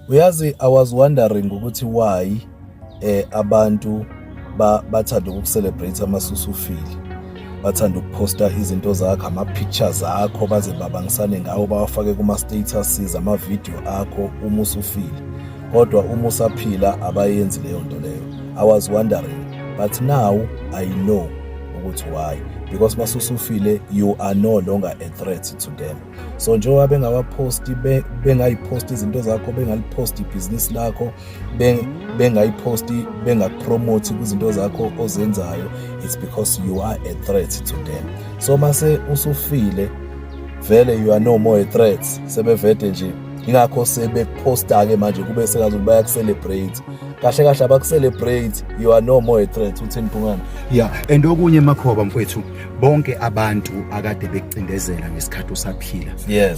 Uyazi, I was wondering ukuthi why abantu bathanda ukucelebrate amasusufile, bathanda ukuphosta izinto zakho, ama-pictures akho, baze babangisane ngawo, bawafake kuma-statuses, ama-video akho uma usufile, kodwa uma usaphila abayenzi leyo nto leyo. I was wondering, but now I know ukuthi why, because masusufile you are no longer a threat to them. So njengoba bengawaphosti, bengayiphosti izinto zakho, bengaliphosti ibhizinisi lakho, bengayiphosti, bengakupromote kwizinto zakho ozenzayo, it's because you are a threat to them. So mase usufile vele, you are no more a threat. Sebevede nje, ingakho sebekuposta-ke manje, kube sengathi bayakucelebrate. Kahle kahle abakucelebrate, you are no more a threat. Uthini, Phungane? Yeah, and okunye, Makhoba mfowethu, bonke abantu akade bekucindezela ngesikhathi usaphila,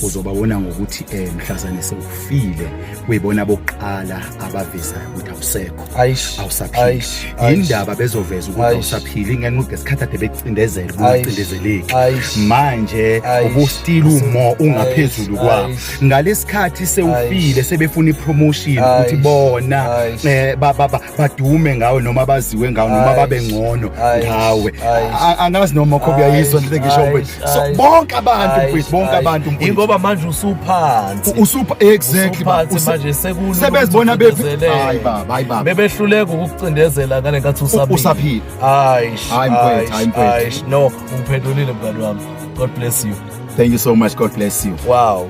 uzobabona ngokuthi mhlazane sewufile, kuyibona bokuqala abavezayo ukuthi awusekho, Aish. awusaphili. Aish, aish. Indaba bezoveza ukuthi Aish. awusaphili ngenxa yokuthi ngesikhathi ade bekucindezela Aish. ungacindezeleki. Aish. Manje Aish. ubustile umo ungaphezulu kwabo. Aish. Ngalesikhathi sewufile, sebefuna ipromotion ukuthi Aish. bona Aish. badume ngawe noma baziwe ngawe noma Aish. babe ngcono Aish. ngawe. Aish. Angazi noma kho kuyayizwa into engisho, mfowethu. So Aish. bonke abantu, Aish, mfowethu, bonke aish. abantu, mfowethu. Ingoba manje usuphansi. Usupha, exactly. Usuphansi manje, sekulula Sebezibona ukuthi bephi. ucindezeleke. Hayi baba, hayi baba. Bebehluleka ukukucindezela ngale nkathi usaphila. Usaphila. Aish. Hayi mfowethu, hayi mfowethu. Aish. No, ungiphendulile, mngani wami. God bless you. Thank you so much. God bless you. Wow.